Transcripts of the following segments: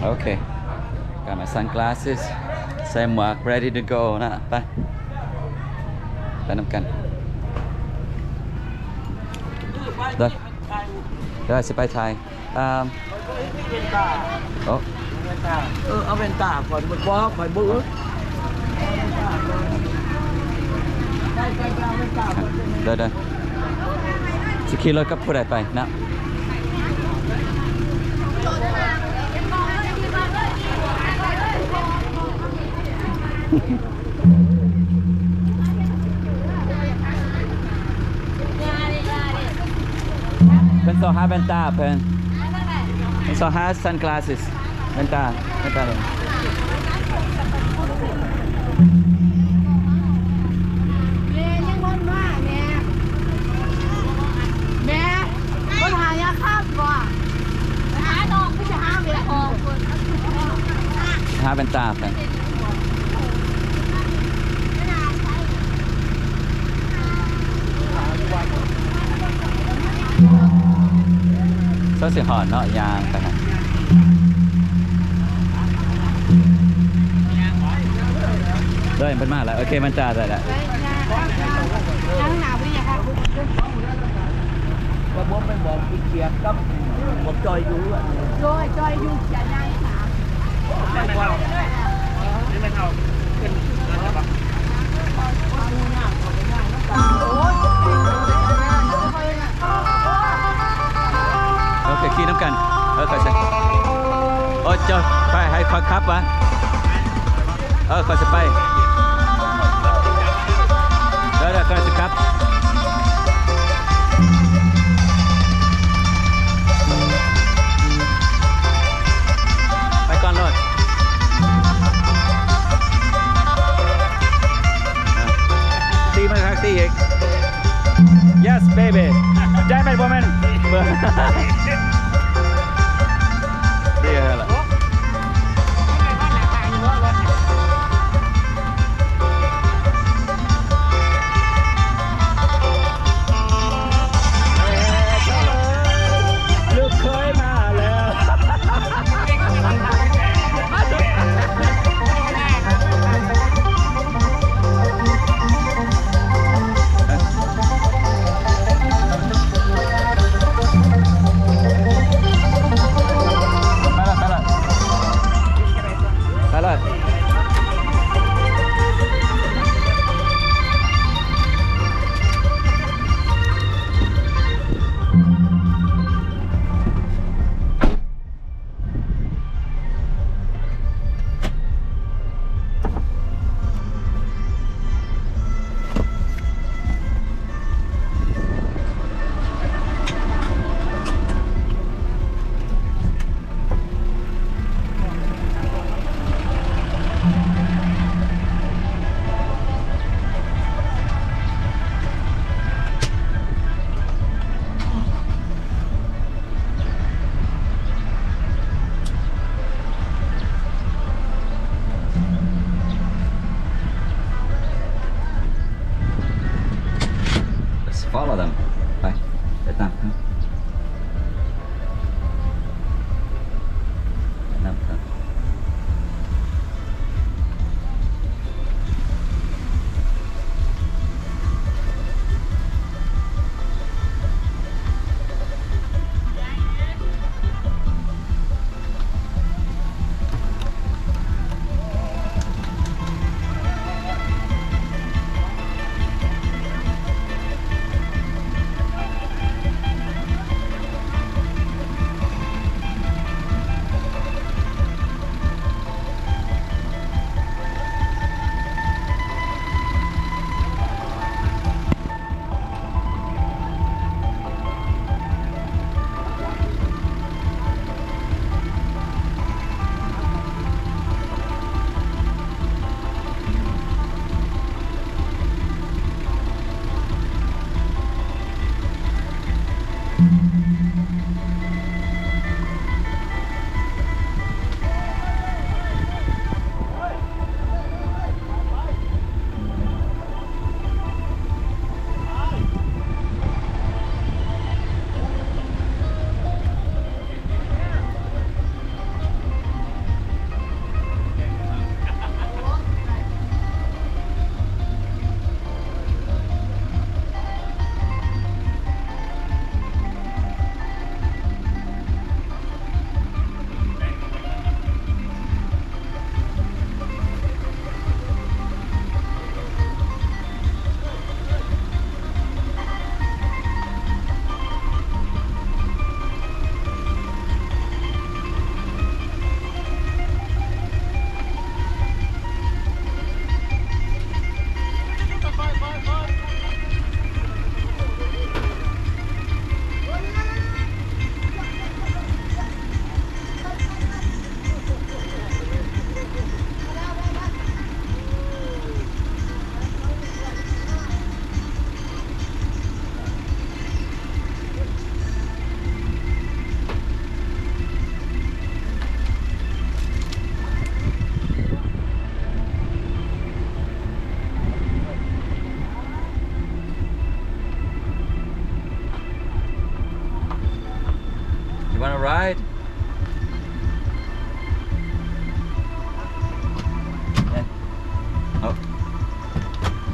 ໂອເຄ ກະມາ sunglasses ໃສ່ໝວກ ready to go ນະ ໄປ ໄປນຳກັນ ເດີ ເດີ ຊິໄປຖ່າຍ ອ່າ ໂອ້ ເອີ ເອົາແວ່ນຕາກ່ອນ ບໍ່ ຂ້ອຍບໍ່ ໄດ້ ໄດ້ ຊິຂີ່ລົດກັບຜູ້ໃດໄປນະ? ເພິ່ນຊອກຫາແວ່ນຕາເພິ່ນ ເພິ່ນຊອກຫາ sunglasses ແວ່ນຕາ ແວ່ນຕາເພິ່ນ ແມ່ ຍັງບໍ່ມາແມ່ ແມ່ ເພິ່ນຫາຍາຄາບບໍ່? ຫານ້ອງ ຄືຊິຫາແມ່ ຫາແວ່ນຕາເພິ່ນ. ເຊົາຊິຮອດເນາະ ຍ່າງໄປຫາ ເດີ ເພິ່ນມາແລ້ວ ໂອເຄ ມັນຈະໄດ້ແລ້ວ. ໄປຍ່າງ ຍ່າງ ຍ່າງໜ້າບໍ່ໄດ້ຫຍັງ ວ່າບໍ່ໄປບອກອີເກຍກັບບອກຈອຍຢູ່ເຮືອນ ໂດຍ ຈອຍຢູ່ເຂດໃຫຍ່ນະ ໂອເຄ ຂີ່ນຳກັນ ເອີ ຂ້ອຍຊິ ໂອ້ ເຈົ້າ ຂ້ອຍ ໃຫ້ຂ້ອຍຂັບຫວາ? ເອີ ຂ້ອຍຊິໄປ ເດີ ເດີ ຂ້ອຍຊິຂັບ ໄປກ່ອນໂລດ ຕີມັນຄັກຕີອີກ Yes baby ໄດ້ໄໝ ບໍ່ແມ່ນ ເບີ ດີແທ້ລະ. ລູກເຂີຍມາແລ້ວ. ໂ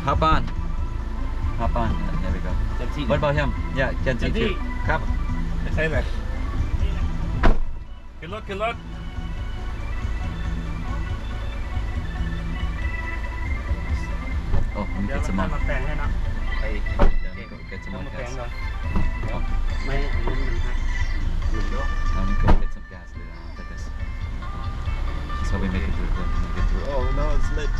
Hop on. Hop on. Yeah, there we go. What about him? Yeah, can see too. ຄັບ ໃສ່ເລີຍ ຂຶ້ນລົດ ຂຶ້ນລົດ. Oh, let me get some more. ແຕ່ງໃຫ້ເນາະ ໄອ້ Yeah, let me go get some more gas. ໄມ້ອັນນັ້ນມັນຫັກ. Let me go get some gas. That's how we make it through. Let me get through. Oh no, it's lit.